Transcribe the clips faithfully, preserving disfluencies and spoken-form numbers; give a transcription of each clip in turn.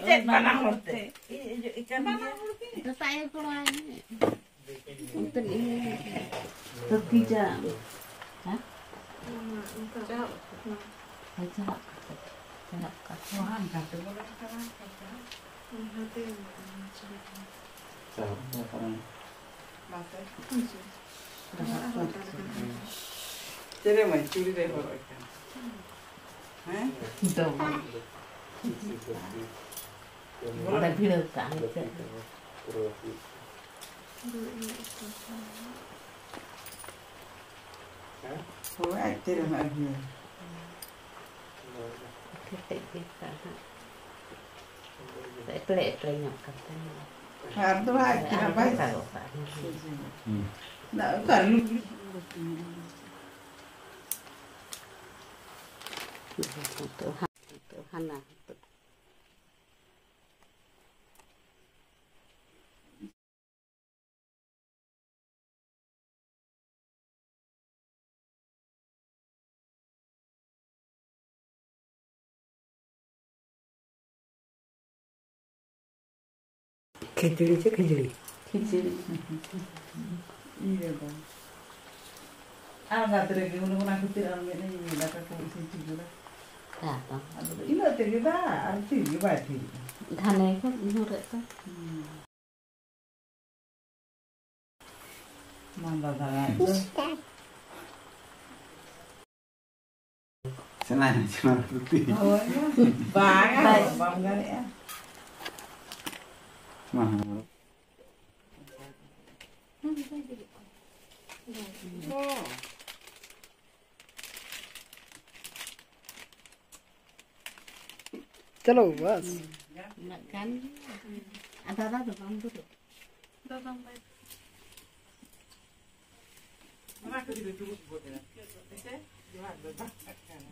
ᱪᱮᱫ ᱵᱟᱱᱟ ᱦᱚᱲ ᱛᱮ? ᱤᱧ ᱤᱧ ᱤᱠᱟᱹᱱ ᱜᱮᱭᱟ᱾ ᱫᱟᱸᱥᱟᱭ ᱠᱚᱲᱟ᱾ ᱚᱱᱛᱮ ᱤᱧ ᱛᱟᱹᱠᱤ ᱡᱟ᱾ ᱦᱮᱸ? ᱦᱳᱭ, ᱪᱟᱞᱟᱜ ᱠᱟᱛᱮ, ᱪᱟᱞᱟᱜ ᱠᱟᱛᱮ᱾ ᱪᱟᱞᱟᱜ ᱠᱟᱛᱮ᱾ ᱪᱮᱫ ᱨᱮ ᱢᱟᱹᱭ ᱪᱩᱲᱤ ᱨᱮ ᱦᱚᱨᱚᱜ ᱠᱟᱱ? ᱦᱮᱸ? ᱫᱚ᱾ ᱚᱸᱰᱮ ᱵᱷᱤᱲᱟᱹᱣ ᱠᱟᱜᱼᱟ ᱱᱤᱛᱚᱜ᱾ ᱦᱳᱭ, ᱟᱡ ᱛᱮ ᱨᱮᱦᱚᱸ ᱟᱹᱜᱩᱭᱟ᱾ ᱠᱮᱴᱮᱡ ᱜᱮ ᱠᱟᱜᱼᱟ ᱦᱟᱸᱜ᱾ ᱮᱯᱲᱮ ᱮᱯᱲᱮ ᱧᱚᱜ ᱠᱟᱛᱮ᱾ ᱟᱨ ᱫᱚ ᱦᱟᱸᱜ ᱟᱡ ᱛᱮ ᱟᱨ ᱦᱟᱸᱜ ᱵᱟᱭ ᱫᱟᱠᱟ ᱜᱚᱜ ᱠᱟᱜᱼᱟ᱾ ᱦᱩᱸ᱾ ᱫᱟᱜ ᱠᱚ ᱟᱨ ᱞᱩᱜᱽᱲᱤ᱾ ᱱᱤᱛᱚᱜ ᱦᱟᱸᱜ, ᱱᱤᱛᱚᱜ ᱦᱟᱱᱟ, ᱱᱤᱛᱚᱜ᱾ ᱠᱷᱤᱪᱲᱤ ᱪᱮ ᱠᱷᱤᱪᱲᱤ? ᱠᱷᱤᱪᱲᱤ᱾ ᱤᱭᱟᱹ ᱫᱚ᱾ ᱟᱬᱜᱟᱛ ᱨᱮᱜᱮ ᱩᱱᱤ ᱚᱱᱟ ᱠᱷᱟᱹᱛᱤᱨ ᱟᱨ ᱢᱮᱫ ᱤᱧ ᱫᱟᱠᱟ ᱠᱚ ᱤᱥᱤᱱ ᱴᱷᱤᱠ ᱠᱮᱫᱟ᱾ ᱦᱮᱸ ᱛᱚ᱾ ᱟᱫᱚ ᱤᱱᱟᱹᱜ ᱛᱮᱜᱮ ᱫᱟᱜ ᱟᱨ ᱛᱤᱨ ᱜᱮ ᱵᱟᱭ ᱛᱷᱤᱨ ᱮᱫᱟ᱾ ᱜᱷᱟᱱᱮ ᱠᱚ ᱧᱩᱨᱮᱫ ᱫᱚ᱾ ᱦᱩᱸ᱾ ᱢᱟ ᱵᱟᱵᱟ ᱨᱟᱜ ᱫᱚ᱾ ᱥᱮᱬᱟᱭ ᱢᱮ, ᱥᱮᱬᱟ ᱯᱩᱛᱷᱤ᱾ ᱦᱳᱭ ᱢᱟ᱾ ᱵᱟᱝ, ᱵᱟᱢ ᱫᱟᱲᱮᱭᱟᱜᱼᱟ᱾ ᱢᱟ, ᱦᱮᱸ᱾ ᱪᱚᱞᱚ, ᱵᱟᱥ᱾ ᱩᱱᱟᱹᱜ ᱜᱟᱱ ᱜᱮ᱾ ᱟᱨ ᱫᱟᱫᱟ ᱫᱚ ᱵᱟᱝ ᱫᱩᱲᱩᱵ? ᱫᱟᱫᱟ ᱵᱟᱭ ᱚᱱᱟ ᱠᱷᱟᱹᱛᱤᱨ ᱫᱚ ᱫᱩᱲᱩᱵ ᱜᱚᱫ ᱮᱱᱟ᱾ ᱦᱮᱸᱥᱮ? ᱡᱚᱦᱟᱨ ᱫᱚ ᱵᱟᱝ ᱠᱟᱱᱟ᱾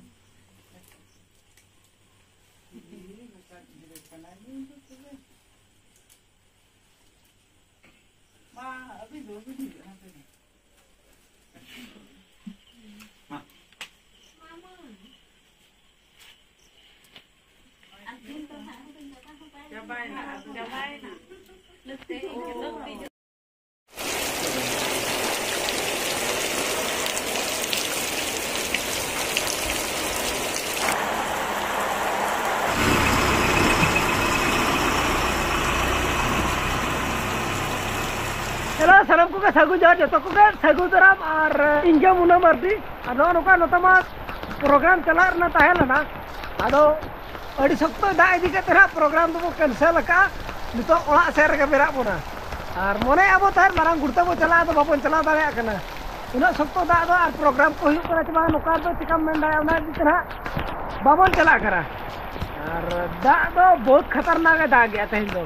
ᱤᱭᱟᱹ, ᱱᱚᱝᱠᱟ ᱜᱤᱫᱽᱨᱟᱹ ᱠᱟᱱᱟᱭ ᱱᱩᱭ ᱫᱚ ᱛᱚᱵᱮ᱾ ᱢᱟ, ᱟᱹᱵᱤᱱ ᱫᱚ ᱵᱟᱹᱵᱤᱱ ᱦᱤᱡᱩᱜᱼᱟ ᱱᱚᱛᱮ ᱫᱚ᱾ ᱢᱟ᱾ ᱢᱟᱢᱟ᱾ ᱦᱮᱞᱳ, ᱥᱟᱱᱟᱢ ᱠᱚᱜᱮ ᱥᱟᱹᱜᱩᱱ ᱡᱚᱦᱟᱨ, ᱡᱚᱛᱚ ᱠᱚᱜᱮ ᱥᱟᱹᱜᱩᱱ ᱫᱟᱨᱟᱢ᱾ ᱟᱨ ᱤᱧ ᱜᱮ ᱢᱩᱱᱟ ᱢᱟᱨᱰᱤ᱾ ᱟᱨ ᱱᱚᱜᱼᱚ ᱱᱚᱝᱠᱟ ᱱᱚᱛᱮ ᱢᱟ ᱯᱨᱳᱜᱨᱟᱢ ᱪᱟᱞᱟᱜ ᱨᱮᱱᱟᱜ ᱛᱟᱦᱮᱸ ᱞᱮᱱᱟ, ᱟᱫᱚ ᱟᱹᱰᱤ ᱥᱚᱠᱛᱚᱭ ᱫᱟᱜ ᱤᱫᱤ ᱠᱮᱫ ᱛᱮ ᱱᱟᱦᱟᱜ ᱯᱨᱳᱜᱨᱟᱢ ᱫᱚᱵᱚ ᱠᱮᱱᱥᱮᱞ ᱟᱠᱟᱫᱼᱟ᱾ ᱱᱤᱛᱚᱜ ᱚᱲᱟᱜ ᱥᱮᱫ ᱨᱮᱜᱮ ᱢᱮᱱᱟᱜ ᱵᱚᱱᱟ᱾ ᱟᱨ ᱢᱚᱱᱮᱭᱮᱫᱼᱟ ᱵᱚ ᱛᱟᱦᱮᱸᱫ ᱢᱟᱨᱟᱝ ᱜᱩᱲᱛᱟᱹ ᱵᱚ ᱪᱟᱞᱟᱜᱼᱟ, ᱟᱫᱚ ᱵᱟᱵᱚᱱ ᱪᱟᱞᱟᱣ ᱫᱟᱲᱮᱭᱟᱜ ᱠᱟᱱᱟ᱾ ᱩᱱᱟᱹᱜ ᱥᱚᱠᱛᱚ ᱫᱟᱜ ᱫᱚ, ᱟᱨ ᱯᱨᱳᱜᱨᱟᱢ ᱠᱚ ᱦᱩᱭᱩᱜ ᱠᱟᱱᱟ ᱪᱮ ᱵᱟᱝ, ᱱᱚᱝᱠᱟ ᱫᱚ ᱪᱤᱠᱟᱢ ᱢᱮᱱ ᱫᱟᱲᱮᱭᱟᱜᱼᱟ? ᱚᱱᱟ ᱤᱫᱤ ᱛᱮ ᱱᱟᱦᱟᱜ ᱵᱟᱵᱚᱱ ᱪᱟᱞᱟᱜ ᱠᱟᱱᱟ᱾ ᱟᱨ ᱫᱟᱜ ᱫᱚ ᱵᱚᱦᱩᱛ ᱠᱷᱟᱛᱟᱨᱱᱟᱠ ᱮ ᱫᱟᱜᱮᱜᱼᱟ ᱛᱮᱦᱮᱧ ᱫᱚ᱾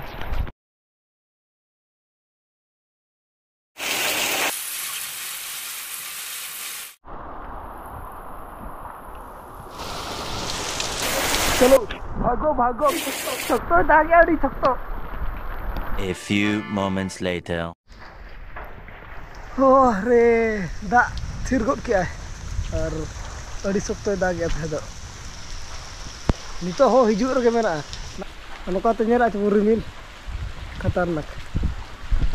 ᱪᱚᱞᱚ, ᱵᱷᱟᱜᱚ, ᱵᱷᱟᱜᱚ᱾ ᱥᱚᱠᱛᱚᱭ ᱫᱟᱜᱮᱜᱼᱟ, ᱟᱹᱰᱤ ᱥᱚᱠᱛᱚ᱾ A few moments later. ᱦᱳ ᱨᱮ, ᱫᱟᱜ ᱛᱷᱤᱨ ᱜᱚᱫ ᱠᱮᱜᱼᱟᱭ ᱟᱨ ᱟᱹᱰᱤ ᱥᱚᱠᱛᱚᱭ ᱫᱟᱜᱮᱜᱼᱟ ᱛᱟᱦᱮᱸ ᱫᱚ᱾ ᱱᱤᱛᱚᱜ ᱦᱚᱸ ᱦᱤᱡᱩᱜ ᱨᱮᱜᱮ ᱢᱮᱱᱟᱜᱼᱟ᱾ ᱱᱚᱝᱠᱟᱛᱮ ᱧᱮᱞ ᱟᱪᱪᱷᱟ ᱵᱚᱱ ᱨᱤᱢᱤᱞ, ᱠᱷᱟᱛᱟᱨᱱᱟᱠ᱾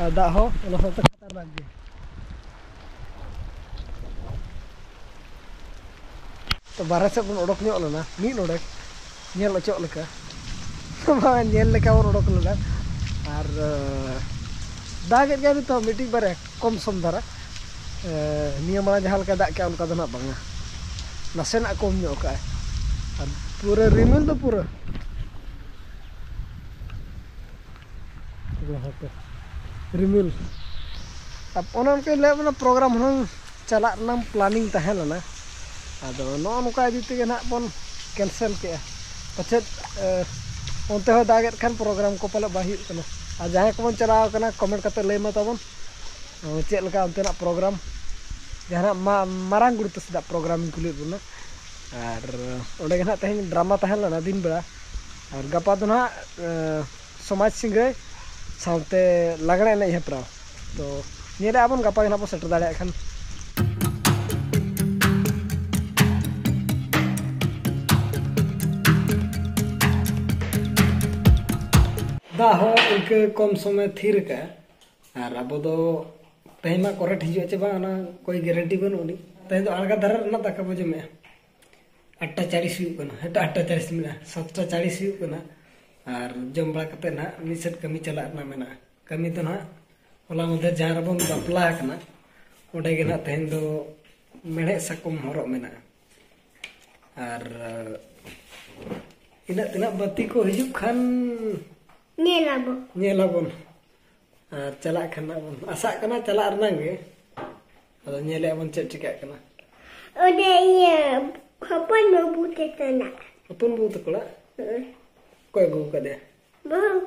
ᱟᱨ ᱫᱟᱜ ᱦᱚᱸ ᱚᱱᱟ ᱥᱟᱶᱛᱮ ᱠᱷᱟᱛᱟᱨᱱᱟᱠ ᱜᱮ᱾ ᱛᱚ ᱵᱟᱨᱦᱮ ᱥᱮᱫ ᱵᱚᱱ ᱚᱰᱚᱠ ᱧᱚᱜ ᱞᱮᱱᱟ ᱢᱤᱫ ᱰᱚᱸᱰᱮᱠ, ᱧᱮᱞ ᱚᱪᱚᱜ ᱞᱮᱠᱟ᱾ ᱵᱟᱝ, ᱧᱮᱞ ᱞᱮᱠᱟ ᱵᱚᱱ ᱚᱰᱚᱠ ᱞᱮᱱᱟ᱾ ᱟᱨ ᱫᱟᱜᱮᱫ ᱜᱮᱭᱟ ᱱᱤᱛᱚᱜ ᱢᱤᱫᱴᱤᱡ ᱵᱟᱨᱭᱟ ᱠᱚᱢ ᱥᱚᱢ ᱫᱷᱟᱨᱟ᱾ ᱱᱤᱭᱟᱹ ᱢᱟᱲᱟᱝ ᱡᱟᱦᱟᱸ ᱞᱮᱠᱟ ᱫᱟᱜ ᱠᱮᱜᱼᱟ ᱚᱱᱠᱟ ᱫᱚ ᱱᱟᱜ ᱵᱟᱝᱟ, ᱱᱟᱥᱮᱱᱟᱜ ᱠᱚᱢ ᱧᱚᱜ ᱠᱟᱜᱼᱟᱭ᱾ ᱟᱨ ᱯᱩᱨᱟᱹ ᱨᱤᱢᱤᱞ ᱫᱚ ᱯᱩᱨᱟᱹ ᱨᱤᱢᱤᱞ᱾ ᱟᱨ ᱚᱱᱮ ᱚᱱᱠᱟᱧ ᱞᱟᱹᱭᱟᱫ ᱵᱚᱱᱟ, ᱯᱨᱳᱜᱨᱟᱢ ᱦᱩᱱᱟᱹᱝ ᱪᱟᱞᱟᱜ ᱨᱮᱱᱟᱜ ᱯᱞᱟᱱᱤᱝ ᱛᱟᱦᱮᱸ ᱞᱮᱱᱟ, ᱟᱫᱚ ᱱᱚᱜᱼᱚ ᱱᱚᱝᱠᱟ ᱤᱫᱤ ᱛᱮᱜᱮ ᱱᱟᱦᱟᱜ ᱵᱚᱱ ᱠᱮᱱᱥᱮᱞ ᱠᱮᱜᱼᱟ᱾ ᱯᱟᱪᱮᱫ ᱚᱱᱛᱮ ᱦᱚᱸ ᱫᱟᱜᱮᱫ ᱠᱷᱟᱱ ᱯᱨᱳᱜᱨᱟᱢ ᱠᱚ ᱯᱟᱞᱮ ᱵᱟᱭ ᱦᱩᱭᱩᱜ ᱠᱟᱱᱟ᱾ ᱟᱨ ᱡᱟᱦᱟᱸᱭ ᱠᱚᱵᱚᱱ ᱪᱟᱞᱟᱣ ᱠᱟᱱᱟ, ᱠᱚᱢᱮᱱᱴ ᱠᱟᱛᱮ ᱞᱟᱹᱭ ᱢᱟ ᱛᱟᱵᱚᱱ ᱪᱮᱫ ᱞᱮᱠᱟ ᱚᱱᱛᱮᱱᱟᱜ ᱯᱨᱳᱜᱨᱟᱢ, ᱡᱟᱦᱟᱱᱟᱜ ᱢᱟ ᱢᱟᱨᱟᱝ ᱜᱩᱲᱛᱟᱹ ᱥᱮᱫᱟᱜ ᱯᱨᱳᱜᱨᱟᱢ ᱤᱧ ᱠᱩᱞᱤᱭᱮᱫ ᱵᱚᱱᱟ᱾ ᱟᱨ ᱚᱸᱰᱮ ᱜᱮ ᱱᱟᱦᱟᱜ ᱛᱮᱦᱮᱧ ᱰᱨᱟᱢᱟ ᱛᱟᱦᱮᱸ ᱞᱮᱱᱟ ᱫᱤᱱ ᱵᱮᱲᱟ, ᱟᱨ ᱜᱟᱯᱟ ᱫᱚ ᱱᱟᱦᱟᱜ ᱥᱚᱢᱟᱡᱽ ᱥᱤᱝᱨᱟᱹᱭ ᱥᱟᱶᱛᱮ ᱞᱟᱜᱽᱬᱮ ᱮᱱᱮᱡ ᱦᱮᱯᱨᱟᱣ᱾ ᱛᱚ ᱧᱮᱞᱮᱫᱼᱟ ᱵᱚᱱ ᱜᱟᱯᱟ ᱜᱮ ᱱᱟᱦᱟᱜ ᱵᱚᱱ ᱥᱮᱴᱮᱨ ᱫᱟᱲᱮᱭᱟᱜ ᱠᱷᱟᱱ᱾ ᱚᱱᱟ ᱦᱚᱸ ᱤᱱᱠᱟᱹ ᱠᱚᱢ ᱥᱚᱢᱚᱭ ᱛᱷᱤᱨ ᱟᱠᱟᱫᱼᱟ᱾ ᱟᱨ ᱟᱵᱚ ᱫᱚ ᱛᱮᱦᱮᱧ ᱢᱟ ᱠᱚᱨᱮᱴ ᱦᱤᱡᱩᱜᱼᱟ ᱪᱮ ᱵᱟᱝ, ᱚᱱᱟ ᱠᱚᱭ ᱜᱮᱨᱮᱱᱴᱤ ᱵᱟᱹᱱᱩᱜ ᱟᱹᱱᱤᱡ᱾ ᱛᱮᱦᱮᱧ ᱫᱚ ᱟᱬᱜᱟ ᱫᱷᱟᱨᱟ ᱨᱮᱱᱟᱜ ᱫᱟᱠᱟ ᱵᱚ ᱡᱚᱢᱮᱜᱼᱟ᱾ ᱟᱴᱴᱟ ᱪᱟᱞᱤᱥ ᱦᱩᱭᱩᱜ ᱠᱟᱱᱟ, ᱦᱮᱸ, ᱟᱴᱴᱟ ᱪᱟᱞᱤᱥ ᱢᱮᱱᱟᱜᱼᱟ, ᱥᱟᱛᱴᱟ ᱪᱟᱞᱤᱥ ᱦᱩᱭᱩᱜ ᱠᱟᱱᱟ᱾ ᱟᱨ ᱡᱚᱢ ᱵᱟᱲᱟ ᱠᱟᱛᱮ ᱱᱟᱦᱟᱜ ᱢᱤᱫ ᱥᱮᱫ ᱠᱟᱹᱢᱤ ᱪᱟᱞᱟᱜ ᱨᱮᱱᱟᱜ ᱢᱮᱱᱟᱜᱼᱟ᱾ ᱠᱟᱹᱢᱤ ᱫᱚ ᱱᱟᱦᱟᱜ ᱦᱚᱞᱟ ᱢᱟᱫᱷᱮᱨ ᱡᱟᱦᱟᱸ ᱨᱮᱵᱚᱱ ᱵᱟᱯᱞᱟ ᱟᱠᱟᱱᱟ, ᱚᱸᱰᱮ ᱜᱮ ᱱᱟᱦᱟᱜ ᱛᱮᱦᱮᱧ ᱫᱚ ᱢᱮᱲᱦᱮᱫ ᱥᱟᱠᱚᱢ ᱦᱚᱨᱚᱜ ᱢᱮᱱᱟᱜᱼᱟ᱾ ᱟᱨ ᱤᱱᱟᱹᱜ ᱛᱤᱱᱟᱹᱜ ᱵᱟᱹᱛᱤ ᱠᱚ ᱦᱤᱡᱩᱜ ᱠᱷᱟᱱ ᱧᱮᱞ ᱟᱵᱚ᱾ ᱧᱮᱞ ᱟᱵᱚᱱ᱾ ᱟᱨ ᱪᱟᱞᱟᱜ ᱠᱷᱟᱱ ᱱᱟᱜ ᱵᱚᱱ ᱟᱥᱟᱜ ᱠᱟᱱᱟ ᱪᱟᱞᱟᱜ ᱨᱮᱱᱟᱜ ᱜᱮ᱾ ᱟᱫᱚ ᱧᱮᱞᱮᱫ ᱵᱚᱱ ᱪᱮᱫ ᱪᱤᱠᱟᱹᱜ ᱠᱟᱱᱟ᱾ ᱚᱸᱰᱮ ᱤᱭᱟᱹ ᱦᱚᱯᱚᱱ ᱵᱟᱹᱵᱩ ᱛᱟᱠᱚ ᱚᱲᱟᱜ᱾ ᱦᱚᱯᱚᱱ ᱵᱟᱹᱵᱩ ᱛᱟᱠᱚ ᱚᱲᱟᱜ? ᱦᱮᱸ᱾ ᱚᱠᱚᱭ ᱟᱹᱜᱩ ᱟᱠᱟᱫᱮᱭᱟ? ᱵᱟᱹᱦᱩ᱾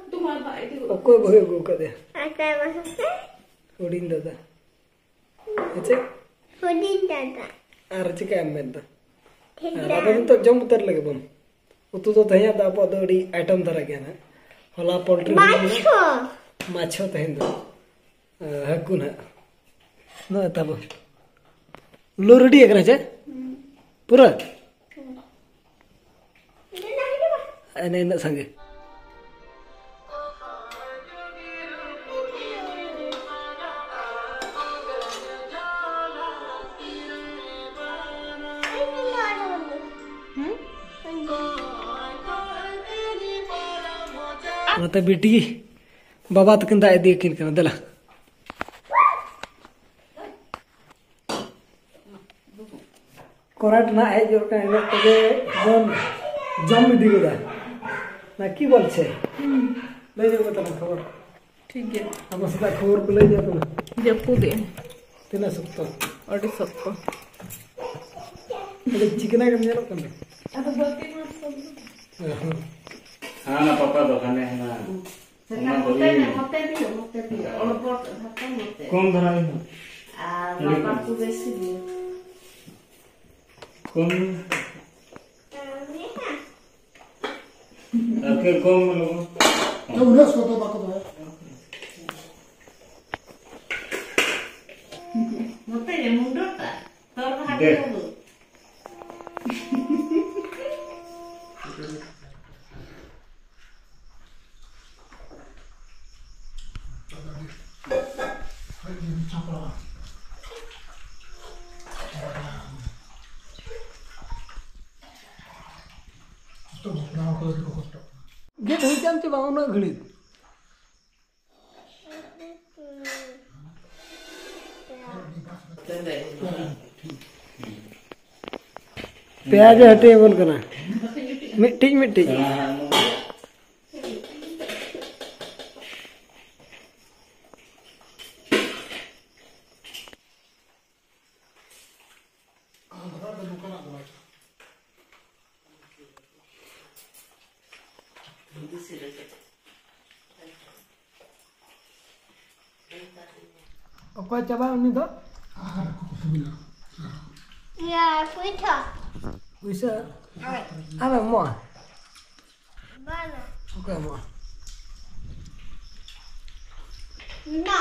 ᱚᱠᱚᱭ ᱵᱟᱹᱦᱩ ᱟᱹᱜᱩ ᱟᱠᱟᱫᱮᱭᱟ? ᱟᱨ ᱛᱟᱭ ᱵᱟᱹᱦᱩ ᱛᱮ? ᱦᱩᱰᱤᱧ ᱫᱟᱫᱟ᱾ ᱦᱮᱸ ᱪᱮ? ᱦᱩᱰᱤᱧ ᱫᱟᱫᱟ᱾ ᱟᱨ ᱪᱤᱠᱟᱹᱭᱟᱢ ᱢᱮᱱ ᱫᱚ? ᱴᱷᱤᱠ ᱟᱨ ᱜᱮᱭᱟ᱾ ᱟᱵᱚ ᱱᱤᱛᱚᱜ ᱡᱚᱢ ᱩᱛᱟᱹᱨ ᱞᱟᱹᱜᱤᱫ ᱵᱚᱱ᱾ ᱩᱛᱩ ᱫᱚ ᱛᱮᱦᱮᱧᱟᱜ ᱫᱚ ᱟᱵᱚᱣᱟᱜ ᱫᱚ ᱟᱹᱰᱤ ᱟᱭᱴᱮᱢ ᱫᱷᱟᱨᱟ ᱜᱮᱭᱟ ᱱᱟᱦᱟᱜ᱾ ᱦᱚᱞᱟ ᱯᱳᱞᱴᱨᱤ ᱦᱩᱭ ᱞᱮᱱᱟ᱾ ᱢᱟᱪᱷᱚ᱾ ᱢᱟᱪᱷᱚ ᱛᱮᱦᱮᱧ ᱫᱚ᱾ ᱟᱨ ᱦᱟᱹᱠᱩ ᱱᱟᱦᱟᱜ᱾ ᱱᱚᱜᱼᱚᱭ ᱛᱟᱵᱚ᱾ ᱞᱩ ᱨᱮᱰᱤ ᱟᱠᱟᱱᱟ ᱪᱮ? ᱯᱩᱨᱟᱹ? ᱮᱱᱮ ᱤᱱᱟᱹᱜ ᱥᱟᱸᱜᱮ᱾ ᱚᱱᱟᱛᱮ ᱵᱤᱴᱤ ᱵᱟᱵᱟ ᱛᱟᱹᱠᱤᱱ ᱫᱟᱜ ᱤᱫᱤ ᱟᱹᱠᱤᱱ ᱠᱟᱱᱟ, ᱫᱮᱞᱟ᱾ ᱠᱚᱨᱮᱱᱴ ᱱᱟᱜ ᱦᱮᱡ ᱜᱚᱫ ᱠᱟᱱᱟ, ᱤᱱᱟᱹᱜ ᱛᱮᱜᱮ ᱵᱚᱱ ᱡᱚᱢ ᱤᱫᱤ ᱜᱚᱫᱟ᱾ ᱱᱟ ᱠᱤ ᱵᱚᱞᱪᱷᱮ? ᱞᱟᱹᱭ ᱧᱚᱜ ᱢᱮ ᱛᱟᱞᱟᱝ ᱠᱷᱚᱵᱚᱨ᱾ ᱴᱷᱤᱠ ᱜᱮᱭᱟ᱾ ᱟᱵᱚ ᱥᱮᱫᱟᱜ ᱠᱷᱚᱵᱚᱨ ᱠᱚ ᱞᱟᱹᱭ ᱧᱚᱜ ᱢᱮ᱾ ᱡᱟᱹᱯᱩᱫᱮᱜᱼᱟᱭ᱾ ᱛᱤᱱᱟᱹᱜ ᱥᱚᱠᱛᱚ? ᱟᱹᱰᱤ ᱥᱚᱠᱛᱚ᱾ ᱟᱹᱰᱤ ᱪᱤᱠᱱᱟ ᱜᱮᱢ ᱧᱮᱞᱚᱜ ᱠᱟᱱᱟ᱾ ᱟᱫᱚ ᱵᱟᱹᱛᱤ ᱢᱟ ᱥᱚᱵ ᱦᱮᱸ, ᱦᱮᱸ᱾ ᱦᱟᱱᱟ ᱯᱟᱯᱟ ᱫᱚ ᱦᱟᱱᱮ ᱦᱟᱱᱟ᱾ ᱚᱱᱟ ᱫᱚ ᱱᱚᱛᱮ ᱤᱭᱟᱹ ᱧᱚᱜ, ᱱᱚᱛᱮ ᱧᱚᱜ, ᱱᱚᱛᱮ ᱧᱚᱜ᱾ ᱚᱲᱜᱚᱴ ᱫᱷᱟᱨᱮ ᱱᱚᱛᱮ᱾ ᱠᱚᱢ ᱫᱷᱟᱨᱟ ᱜᱮ᱾ ᱟᱨ ᱟᱹᱰᱤ ᱵᱟᱵᱟ ᱠᱚᱢ᱾ ᱠᱚ ᱵᱮᱥᱤ ᱜᱮ᱾ ᱠᱚᱢ᱾ ᱟᱨ ᱠᱤ ᱠᱚᱢ ᱞᱚᱜᱚᱱ᱾ ᱛᱚ ᱩᱱᱟᱹᱜ ᱥᱚᱛᱚ ᱵᱟᱠᱚ ᱫᱚᱦᱚᱭᱟ᱾ ᱱᱚᱛᱮ ᱨᱮ ᱢᱩᱱᱰᱟᱹ ᱴᱟᱜ᱾ ᱛᱚᱨ ᱵᱟᱦᱟ ᱫᱮ᱾ ᱠᱚ᱾ ᱜᱮᱫ ᱦᱩᱭ ᱠᱟᱱ ᱪᱮ ᱵᱟᱝ ᱩᱱᱟᱹᱜ ᱜᱷᱟᱹᱲᱤᱡ? ᱯᱮᱭᱟ ᱜᱮ ᱦᱟᱹᱴᱤᱧ ᱟᱵᱚᱱ ᱠᱟᱱᱟ, ᱢᱤᱫᱴᱤᱡ ᱢᱤᱫᱴᱤᱡ᱾ ᱚᱠᱚᱭ ᱪᱟᱵᱟ ᱩᱱᱤ ᱫᱚ? ᱤᱭᱟᱹ, ᱯᱩᱭᱥᱟᱹ᱾ ᱯᱩᱭᱥᱟᱹ? ᱟᱢ ᱮᱢᱚᱜᱼᱟ? ᱵᱟᱝᱟ᱾ ᱚᱠᱚᱭ ᱮᱢᱚᱜᱼᱟ? ᱢᱟ᱾